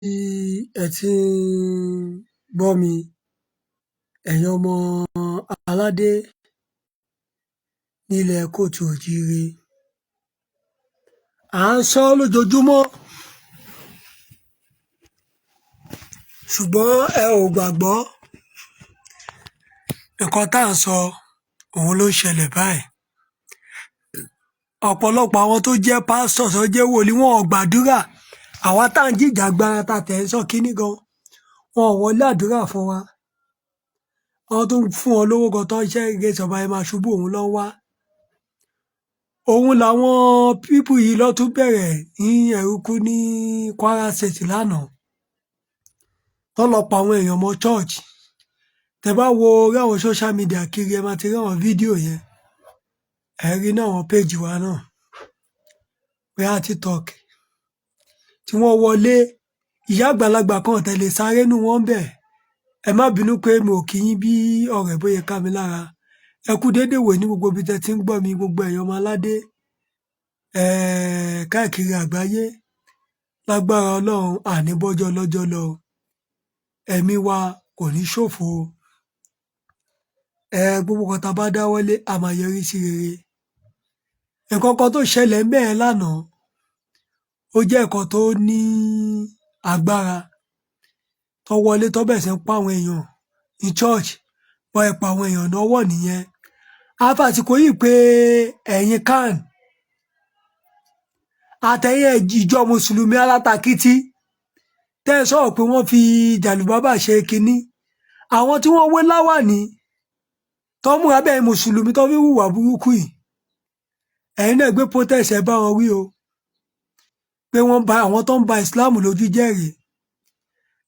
Ẹ ti ń gbọ́ mi, ẹ̀yin ọmọ aládé nílẹ̀ kóòtù òjíire. À ń sọ ọ́ lójoojúmọ́, ṣùgbọ́n ẹ ò gbàgbọ́. Nǹkan tá à ń sọ òun ló ń ṣẹlẹ̀ báyìí. Ọ̀pọ̀lọpọ̀ àwọn tó jẹ́ pásítọ̀ tó jẹ́ wòlíì wọn ò gbàdúrà. Àwa tá à ń jìjàgbara ta tẹ̀ ń sọ kínní gan, wọn ò wọlé àdúrà fún wa. Àwọn tó ń fún wọn lówó gan tó ń ṣe ìgbésẹ̀ ọba yẹn máa ṣubú òun ló ń wá. Òun làwọn pípù yìí ló tún bẹ̀rẹ̀ ní Ẹ̀rúkú ní Kwara State lánàá. Tó lọ pa àwọn èèyàn mọ́ church. Tẹ bá wo orí àwọn social media kiri, ẹ máa ti rí àwọn fídíò yẹn. Ẹ rí ní àwọn péjì wa náà. Bóyá TikTok. Tí wọ́n wọlé, ìyá àgbàlagbà kan tẹ̀lé sáré nù wọ́n bẹ̀. Ẹ má bínú pé mi ò kí yín bí ọ̀rọ̀ ẹ̀ bóyá ká mi lára. Ẹ kú déédé wò ní gbogbo ibi tẹ ti ń gbọ́ mi, gbogbo ẹ̀yin ọmọ aládé, káàkiri àgbáyé. Lágbára Ọlọ́run, àní bọ́jọ́ lọ́jọ́ lọ. Ẹ̀mí wa kò ní ṣòfò. Gbogbo nǹkan tá a bá dáwọ́lé, a máa yọrí sí rere. Nǹkan kan tó ṣẹlẹ̀ ńbẹ̀ lánàá, ó jẹ́ nǹkan tó ní agbára. Tó wọlé tó bẹ̀rẹ̀ sí ń pa àwọn èèyàn ní church, bọ́n ẹ pa àwọn èèyàn lọ́wọ́ nìyẹn. A fàsìkò yìí pé ẹ̀yin CAN àtẹ̀yin ìjọ Mùsùlùmí alátakítí tẹ́ ẹ sọ̀rọ̀ pé wọ́n fi jàlùbábà ṣe kinní. Àwọn tí wọ́n wé láwàní tó múra bẹ́ẹ̀ Mùsùlùmí tó fi hùwà burúkú yìí. Ẹ̀yin náà gbé protest, ẹ bá wọn wí o. Pé wọ́n ba àwọn tó ń ba Islam lójú jẹ́ rèé.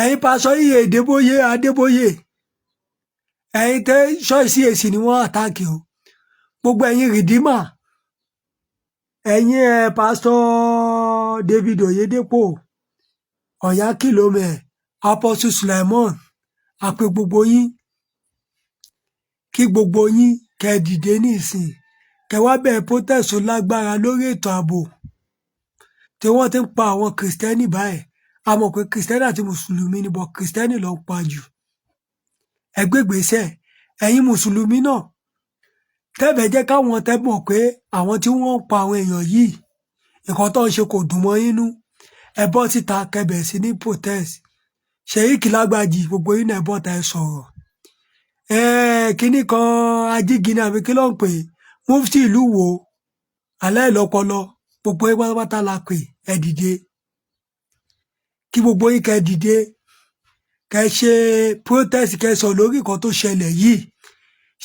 Ẹ̀yin pásọ iye Adébóyè Adébóyè. Ẹ̀yin tẹ́ ṣọ́ọ̀ṣì CAC ni wọ́n attack o. Gbogbo ẹ̀yin Redeemer. Ẹ̀yin ẹ̀ pásítọ̀ David Oyedepo, Ọ̀yákìlómẹ̀, Apostle Suleiman, a pè gbogbo yín. Kí gbogbo yín kẹ́ dìde níìsín. Kẹ́ wá bẹ̀rẹ̀ protest tó lágbára lórí ètò ààbò tí wọ́n ti ń pa àwọn Kìrìsìtẹ́nì báyìí. A mọ̀ pé Kìrìsìtẹ́nì àti Mùsùlùmí ni, but Kìrìsìtẹ́nì ló ń pa jù. Ẹ gbé ìgbésẹ̀. Ẹ̀yin Mùsùlùmí náà, tẹ́ fẹ́ jẹ́ káwọn tẹ́ mọ̀ pé àwọn tí wọ́n ń pa àwọn èèyàn yìí, nǹkan tó ń ṣe kò dùn mọ́ yín nú. Ẹ bọ́ síta kẹ́ bẹ̀rẹ̀ sí ní protest. Sheikh Lágbàjì, gbogbo yín náà ẹ bọ́ta ẹ sọ̀rọ̀. Kinní kan Ajígini àbí kí ló ń pè é? Mufti ìlú wo? Aláìlọ́pọlọ. Gbogbo yín pátápátá la pè, ẹ dìde. Kí gbogbo yín kẹ́ dìde. Kẹ́ ṣe protest, kẹ́ sọ lórí nǹkan tó ṣẹlẹ̀ yìí.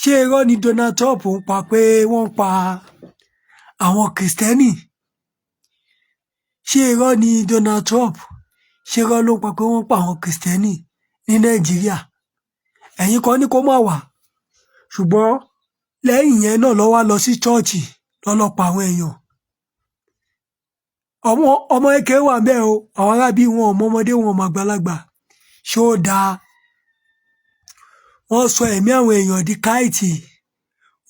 Ṣé irọ́ ni Donald Trump ń pa pé wọ́n ń pa àwọn Kìrìsìtẹ́nì? Ṣé irọ́ ni Donald Trump? Ṣé irọ́ ló ń pa pé wọ́n ń pa àwọn Kìrìsìtẹ́nì ní Nàìjíríà? Ẹ̀yin kan ní kó má wá. Ṣùgbọ́n lẹ́yìn yẹn náà ló wá lọ sí church lọ lọ pa àwọn èèyàn. Ọmọ ọmọ kékeré wà ńbẹ̀ o. Àwọn arábí wọn ò mọ ọmọdé, wọn ò mọ àgbàlagbà. Ṣé ó dáa? Wọ́n sọ ẹ̀mí àwọn èèyàn di káìtì.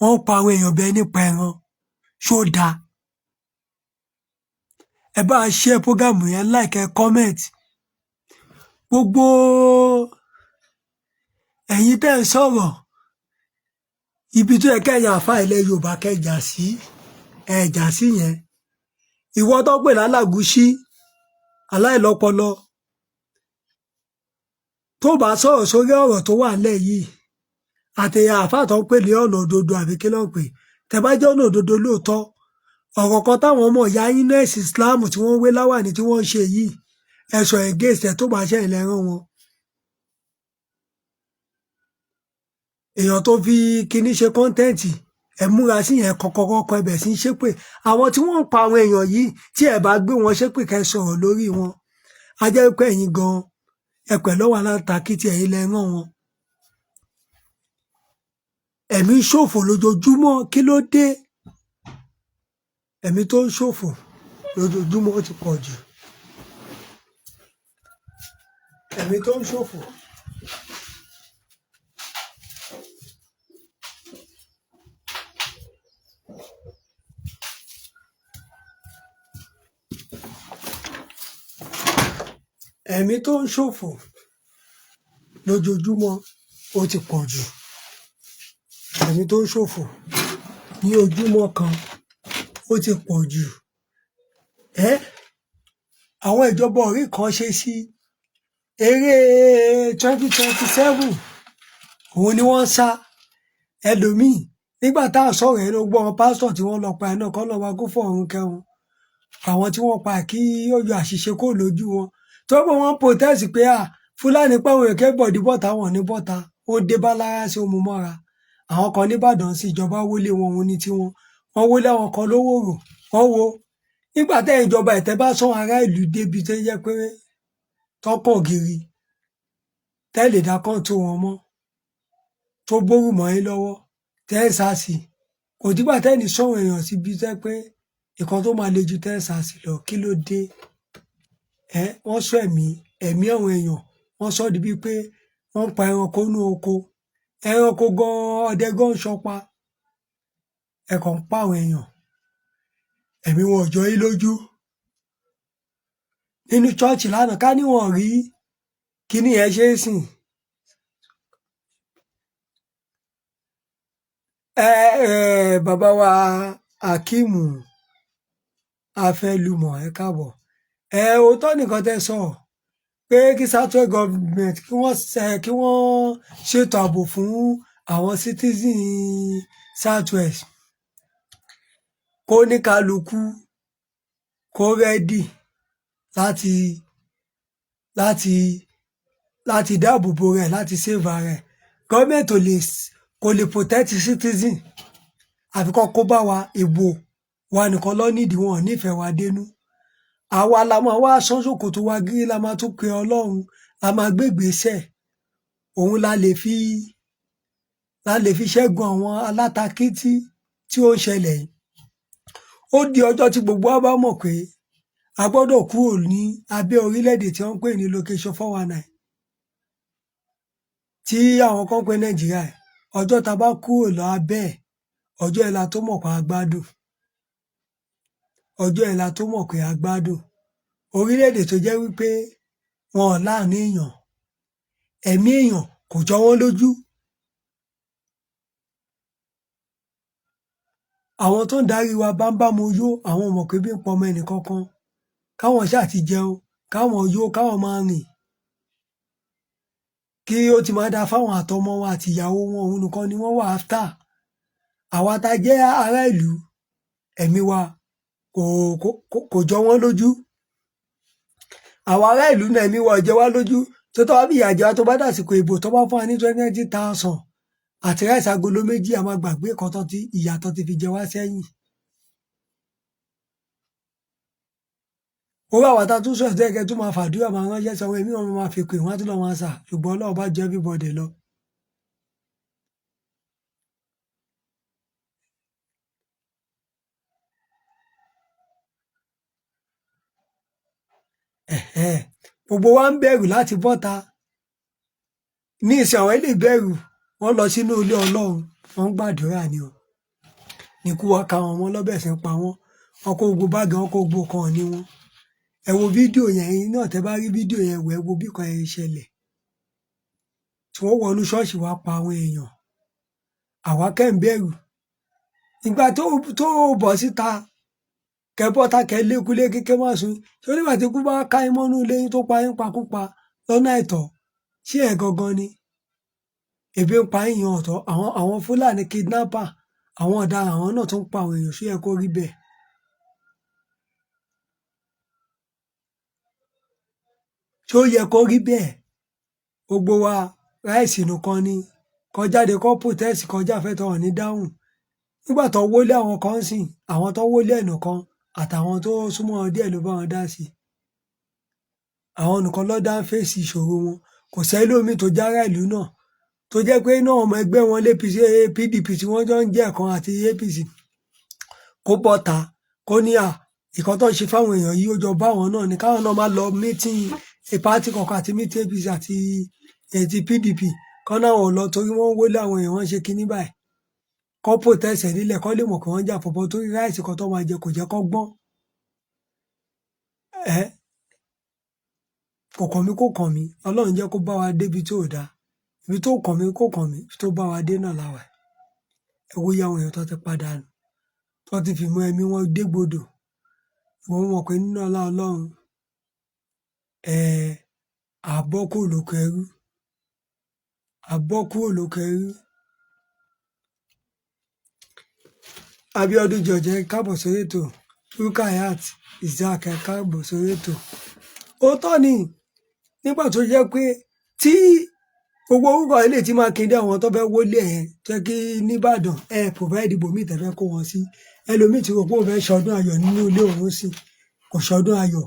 Wọ́n ń pa àwọn èèyàn bẹ́ẹ̀ nípa ẹran. Ṣé ó dáa? Ẹ bá share program yẹn, like, ẹ comment. Gbogbo ẹ̀yin tẹ́ ń sọ̀rọ̀, ibi tó yẹ kẹ́yin àfáà ilẹ̀ Yorùbá kẹ́ jà sí, ẹ jà sí yẹn. Ìwọ tó pè lálàgúsí, aláìlọ́pọlọ, tó bá sọ̀rọ̀ sórí ọ̀rọ̀ tó wà nílẹ̀ yìí, àtẹ̀yìn àfáà tó ń pè ní ọ̀nà òdodo àbí kí ló ń pè, tẹ́ bá jẹ́ ọ̀nà òdodo lóòótọ́, ọ̀rọ̀ kan táwọn ọmọ ìyá yín náà ẹ̀sìn Islam tí wọ́n ń wé láwàní tí wọ́n ń ṣe yìí, ẹ sọ against ẹ tó bá ṣe ìlẹ̀ rán wọn. Èèyàn tó fi kinní ṣe content, ẹ múra sí yẹn kọ̀kọ̀kọ̀kọ̀, ẹ bẹ̀rẹ̀ sí ń ṣépè. Àwọn tí wọ́n ń pa àwọn èèyàn yìí, tí ẹ bá gbé wọn ṣépè kẹ́ sọ̀rọ̀ lórí wọn, a jẹ́ pé ẹ̀yin gan ẹ pẹ̀lú àwọn alátakítí ẹ̀yin lẹ rán wọn. Ẹ̀mí ń ṣòfò lójoojúmọ́, kí ló dé? Ẹ̀mí tó ń ṣòfò lójoojúmọ́ ó ti pọ̀ jù. Ẹ̀mí tó ń ṣòfò. Ẹ̀mí tó ń ṣòfò lójoojúmọ́ ó ti pọ̀ jù. Ẹ̀mí tó ń ṣòfò ní ojúmọ́ kan ó ti pọ̀ jù. Ẹ́ àwọn ìjọba ò rí nǹkan ṣe sí eré 2027, òun ni wọ́n ń sá. Ẹlòmíì, nígbà tá à ń sọ̀rọ̀ yẹn, ló gbọ́ àwọn pásítọ̀ tí wọ́n lọ pa ẹ̀ náà, kọ́ lọ́ọ́ wa kó fọ̀run kẹ́wọn. Àwọn tí wọ́n pa, kí ó yọ àṣìṣe kó lójú wọn. Tó pé wọ́n protest pé à Fúlàní pàwọn èèyàn kẹ́ bọ̀dí bọ́ta, wọn ní bọ́ta. Ó dé bá lára sí omu mọ́ra. Àwọn kan nìbàdàn sí, ìjọba wọlé wọn, òun ní tiwọn. Wọ́n wọlé àwọn kan lówòrò. Wọ́n wo nígbà tẹ́ ìjọba ìtẹ́ bá sọ ará ìlú débi tó yẹ pé tọkàn ògiri tẹ́ lè dá kọ́ńtò wọn mọ́, tó bórù mọ́ yín lọ́wọ́, tẹ́ ẹ̀ sá sí, kò dígbà tẹ́ ní sọ̀rọ̀ èèyàn síbi tẹ́ pé ìkan tó máa le ju tẹ́ ẹ̀ sá sí lọ. Kí ló dé? Ẹ wọ́n sọ ẹ̀mí àwọn èèyàn, wọ́n sọ di bíi pé wọ́n ń pa ẹranko nú oko. Ẹranko gan-an, ọdẹ gan ń ṣọpa. Ẹ kàn ń pa àwọn èèyàn, ẹ̀mí wọn ò jọ yín lójú. Nínú chọ́ọ̀chì lánàá, ká níwọ̀n rí kíní yẹn ṣe é sìn. Ẹ ẹ bàbá wa Akeem Afẹlumọ, ẹ káàbọ̀. Ẹ òótọ́ nìkan tẹ́ sọ pé kí southwest government kí wọ́n ṣètò ààbò fún àwọn citizen southwest, kó ní kálukú kó ready láti dáàbò bo rẹ̀, láti save ara rẹ̀. Gọ́ọ̀mẹ̀ntì ò lè kò lè protect citizen, àfi kó kó bá wa. Ìbò wa nìkan ló nídìí, wọn ò nífẹ̀ẹ́ wa dénú. Àwa la máa wá sán ṣòkòtò wa gírí, la máa tún pe Ọlọ́run, la máa gbé ìgbésẹ̀. Òun la lè fi ṣẹ́gun àwọn alátakítí tí ó ń ṣẹlẹ̀ yìí. Ó di ọjọ́ tí gbogbo wa bá mọ̀ pé a gbọ́dọ̀ kúrò ní abẹ́ orílẹ̀-èdè tí wọ́n ń pè ní location 419, tí àwọn kan ń pè Nàìjíríà. Ọjọ́ tá a bá kúrò lábẹ́ ẹ̀, ọjọ́ ẹ̀ la tó mọ̀ pé a gbádùn. Ọjọ́ ẹ̀ la tó mọ̀ pé a gbádùn. Orílẹ̀-èdè tó jẹ́ wípé wọn ò láàánú èèyàn, ẹ̀mí èèyàn kò jọ wọ́n lójú. Àwọn tó ń darí wa bámbámu yó, àwọn ò mọ̀ pé bí ń pọmọ ẹnì kankan. Káwọn ṣáà ti jẹun, káwọn yó, káwọn máa rìn, kí ó ti máa da fáwọn àtọmọ wọn àti ìyàwó wọn, òun nìkan ni wọ́n wà after. Àwa tá jẹ́ ará ìlú, ẹ̀mí wa kò jọ wọ́n lójú. Àwa ará ìlú náà, ẹ̀mí wa ò jẹ wá lójú. Tó tọ́ wá bí ìyà jẹ wá, tó bá dàsìkò ìbò, tó bá fún wa ní 20,000 àti rice agolo méjì, a máa gbàgbé nǹkan tó ti ìyà tó ti fi jẹ wá sẹ́yìn. Owó àwa tá a tún sọ̀rọ̀ tó yẹ kẹ́ tún máa fàdúrà máa ránṣẹ́ sọ, èmi wọn máa fi pè wọ́n á tún lọ́ máa sà, ṣùgbọ́n Ọlọ́run bá ju everybody lọ. Ẹ̀hẹ́n. Gbogbo wa ń bẹ̀rù láti bọ́ta ní ìsìn. Àwọn ilé bẹ̀rù, wọ́n lọ sínú ilé Ọlọ́run, wọ́n ń gbàdúrà ni o. Ní kú wá ka wọn mọ́ lọ́bẹ̀ sí ń pa wọ́n. Wọ́n kó gbogbo báàgì wọn, kó gbogbo kan ní wọn. Ẹ wo fídíò yẹn, ẹ̀yin náà tẹ́ bá rí fídíò yẹn wò, ẹ wo bí kan yẹn ṣẹlẹ̀ tí wọ́n wọnú ṣọ́ọ̀ṣì wá pa àwọn èèyàn. Àwa kẹ́ ń bẹ̀rù. Ìgbà tó bọ̀ síta, kẹ bọ́ta, kẹ lékulé kékeré má sùn. Ṣé onígbà tí ikú bá ká yín mọ́nú ilé yín tó pa yín pakúpa lọ́nà àìtọ́, ṣé ẹ̀ gangan ni ebi ń pa yín ọ̀tọ̀? Àwọn Fúlàní kidnapper, àwọn ọ̀daràn, àwọn náà tún ń pa àwọn èèyàn. Ṣé ẹ kó rí bẹ́ẹ̀? Ṣé ó yẹ kó rí bẹ́ẹ̀? Gbogbo wa, rice nìkan ni kó jáde, kó protest, kọjá fẹ́tọ̀ wọn ní dáhùn. Nígbà tó wọlé àwọn kan ń sìn, àwọn tó wọlé ẹnìkan àtàwọn tó súnmọ́ wọn díẹ̀ ló bá wọn dá sí. Àwọn nìkan ló dá ń fèsì ìṣòro wọn. Kò sẹ́lómi tó jára ìlú náà tó jẹ́ pé náà ọmọ ẹgbẹ́ wọn l'APC, PDP tí wọ́n jọ ń jẹ́ ẹ̀kan àti APC, kó bọ́ta kó ní à ìkan tó ń ṣe fáwọn èèyàn yìí, ó jọ bá àwọn náà ní káwọn náà máa lọ meeting party kankan àti meeting APC àti ti PDP kán náà ò lọ, torí wọ́n ń wọlé àwọn èèyàn, wọ́n ń ṣe kinní báyìí. Kọ́ protest ẹ̀ nílẹ̀, kọ́ lè mọ̀ pé wọ́n ń jà fọ̀bọ, torí rice kan tó máa jẹ kò jẹ́ kó gbọ́n. Ẹ́ Kò kàn mí, kò kàn mí. Ọlọ́run jẹ́ kó bá wa débi tí ò dáa. Ibi tó kàn mí, kò kàn mí, ibi tó bá wa dé náà la wà. Ẹ wo iye àwọn èèyàn tó ti padà nù, tó ti fi mọ́ ẹ̀mí wọn dégbodò. Ìwọ mọ̀ pé nínú ọlá Ọlọ́run, à bọ́ kúrò lóko ẹrú, à bọ́ kúrò lóko ẹrú. Abíọ́dún George, ẹ káàbọ̀ sórí ètò. Rukayat Isaac, ẹ káàbọ̀ sórí ètò. Òótọ́ ni, nígbà tó jẹ́ pé tí gbogbo orúkọ ilé tí Mákindé àwọn tó fẹ́ wọlé ẹ̀ jẹ́ kí nìbàdàn ẹ provide ibòmíì tẹ́ fẹ́ kó wọn sí. Ẹlòmíì tí rò pé òun fẹ́ ṣọdún ayọ̀ nínú ilé òun sì kò ṣọdún ayọ̀.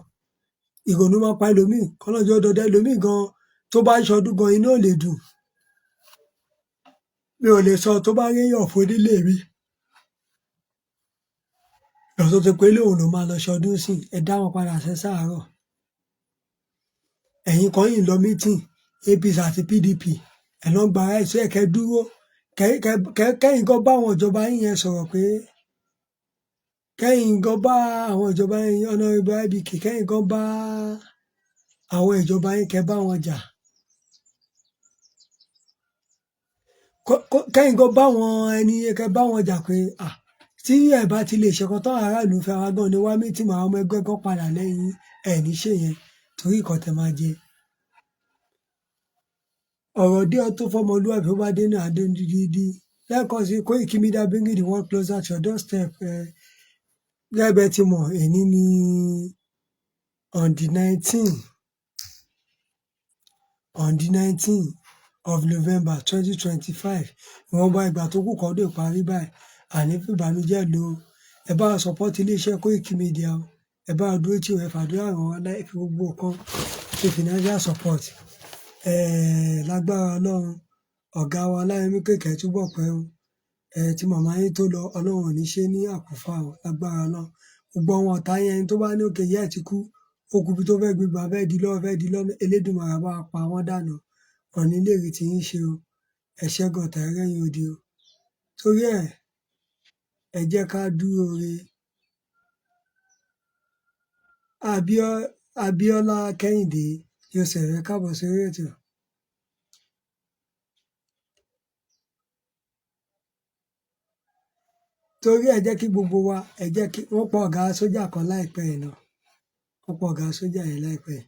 Ìrònú máa pa ẹlòmíì, kọ́lọ́jọ́ dọdẹ ẹlòmíì gan tó bá ń ṣọdún gan inú ò lè dùn. Mi ò lè sọ tó bá réyàn fún onílé mi. Lọ tó ti pé ilé òun ló máa lọ ṣọdún sí, ẹ dá wọn padà sí sáàárọ̀. Ẹ̀yin kan yìí lọ meeting APC àti PDP, ẹ lọ ń gba rice, ẹ kẹ́ dúró, kẹ́yìn gan bá àwọn ìjọba yín yẹn sọ̀rọ̀ pé kẹ́yìn gan bá àwọn ìjọba yín, Honorable IBK, kẹ́yìn gan bá àwọn ìjọba yín kẹ́ bá wọn jà. Kẹ́yìn gan bá àwọn ẹni yẹn kẹ́ bá wọn jà pé à tí ẹ bá ti lè ṣe nǹkan táwọn aráàlú fẹ́, àwa gan ni wá meeting àwọn ọmọ ẹgbẹ́ gan padà lẹ́yìn ẹ̀ ní ṣe yẹn torí nǹkan tẹ́ máa jẹ. Ọ̀rọ̀ dé ọ tó fọmọlúwàbí ó bá dé náà dé dídí. Lẹ́ẹ̀kan sí Koiki Media bringing the world closer to your doorstep. Gẹ́gẹ́ bẹ́ẹ̀ ti mọ̀, èní ní on the 19, on the 19 of November 2025. Ìwọ̀nba ìgbà tó kù kọ́dún ìparí báyìí, àní fìbànújẹ́ lò ó. Ẹ bá wa support iléeṣẹ́ Koiki Media o. Ẹ bá wa dúró tì wọ́n, ẹ fàdúrà ràn wá láì fi gbogbo nǹkan ṣe financial support. Lágbára Ọlọ́run, ọ̀gá wa Ọláyẹmí Kóìkì ẹ túbọ̀ pẹ́ o. Tí màmá yín tó lọ, Ọlọ́run ò ní ṣe ní àkúfà o, lágbára Ọlọ́run. Gbogbo àwọn ọ̀tá yẹn tó bá ní òkè ìyá ẹ̀ ti kú, ó kú ibi tó fẹ́ gbégbá, fẹ́ di lọ́wọ́, fẹ́ di lọ́nà, Elédùmarè á bá wa pa wọ́n dànù. Ọ̀ní lè rí tí yín ṣe o. Ẹ ṣẹ́gun ọ̀tá ẹ rẹ́yìn odi o. Torí ẹ, ẹ jẹ́ ká dúró re. Abíọ́lá Kẹ́hìndé Joseph, ẹ káàbọ̀ sórí ètò. Torí ẹ jẹ́ kí gbogbo wa, ẹ jẹ́ kí wọ́n pa ọ̀gá sójà kan láìpẹ́ yìí náà. Wọ́n pa ọ̀gá sójà yẹn láìpẹ́ yìí.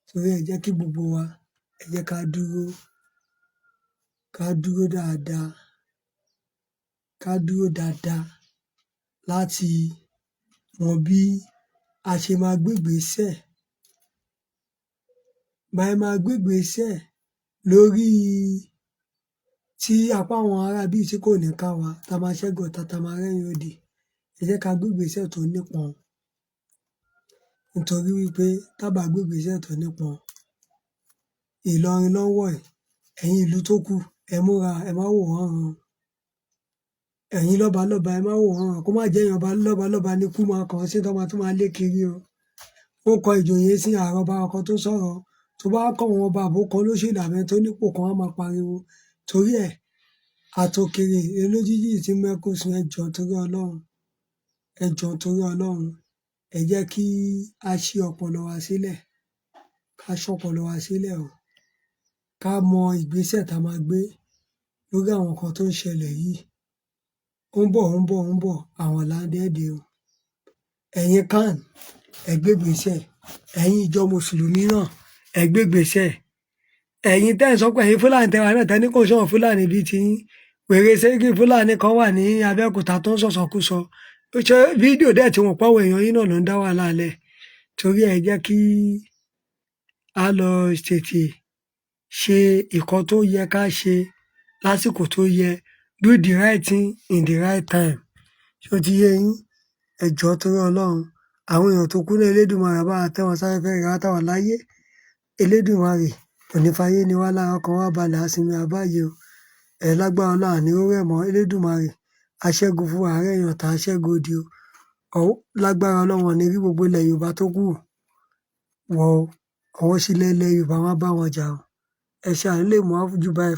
Torí ẹ jẹ́ kí gbogbo wa, ẹ jẹ́ ká dúró dáadáa, ká dúró dáadáa láti mọ bí a ṣe máa gbégbèsè, bá ẹ máa gbégbèsè lórí tí apá àwọn ará bí tí kò ní ká wa, tá máa ṣẹ́gun ọ̀tá, tá máa rẹ́yìn odi. Ẹ jẹ́ ká gbégbèsè tó nípọn. Nítorí wípé tá bá gbégbèsè tó nípọn, Ìlọrin lọ́wọ́ ẹ̀, ẹ̀yin ìlú tó kù, ẹ múra, ẹ má wò wọ́n ràn. Ẹ̀yin lọ́ba lọ́ba, ẹ má wò wọ́n ràn. Kó má jẹ́ ẹ̀yin ọba lọ́ba lọ́ba ní kú máa kàn sí tó máa tún máa lé kiri o. Ó kọ ìjòyè sí ààrẹ ọba kan tó sọ̀rọ̀. Tó bá kọ̀ wọ́n ọba àbó kan lóṣèlú àbẹ́ tó nípò kan á máa pariwo. Torí ẹ̀, àtòkèrè olójújì tí mẹ́kún sun, ẹ jọ̀ọ́ torí Ọlọ́run. Ẹ jọ̀ọ́ torí Ọlọ́run. Ẹ jẹ́ kí a ṣí ọpọlọ wa sílẹ̀. Ká ṣí ọpọlọ wa sílẹ̀ o. Ká mọ ìgbésẹ̀ tá a máa gbé lórí àwọn nǹkan tó ń ṣẹlẹ̀ yìí. Ó ń bọ̀, ó ń bọ̀, ó ń bọ̀, àwọn là ń dẹ́dẹ̀ o. Ẹ̀yin CAN, ẹ gbégbèsè. Ẹ̀yin ìjọ Mùsùlùmí náà, ẹ gbégbèsè. Ẹ̀yin tẹ́ ẹ̀ sọ pé ẹ̀yin Fúlàní tẹ́ wà náà, tẹ́ ní kò sọ̀rọ̀ Fúlàní bíi ti yín. Wèrè Sẹ́ríkì Fúlàní kan wà ní Abẹ́òkúta tó ń sọ̀sọkúsọ. Ṣé fídíò dẹ̀ tí wọ́n pọ̀ àwọn èèyàn yín náà ló ń dá wàhálà lẹ̀. Torí ẹ jẹ́ kí a lọ tètè ṣe nǹkan tó yẹ ká ṣe lásìkò tó yẹ. Do the right thing in the right time. Ṣé o ti yé yín? Ẹ jọ̀ọ́ torí Ọlọ́run. Àwọn èèyàn tó kú ní Elédùmarè bá wa tẹ́ wọn sáfẹ́fẹ́ rere, àwa tá wà láyé. Elédùmarè kò ní fayé ni wá lára, ọkàn wa balẹ̀, á sinmi àbáyé o. Ẹ lágbára Ọlọ́run, àní róró ẹ̀ mọ́. Elédùmarè á ṣẹ́gun fún wa, àárẹ̀ èèyàn tá a ṣẹ́gun odi o. Lágbára Ọlọ́run, wọn ní rí gbogbo ilẹ̀ Yorùbá tó kù wọ̀ o. Àwọn sílẹ̀ ilẹ̀ Yorùbá wọ́n á bá wọn jà o. Ẹ ṣé, à ń lè mú àfújù báyìí.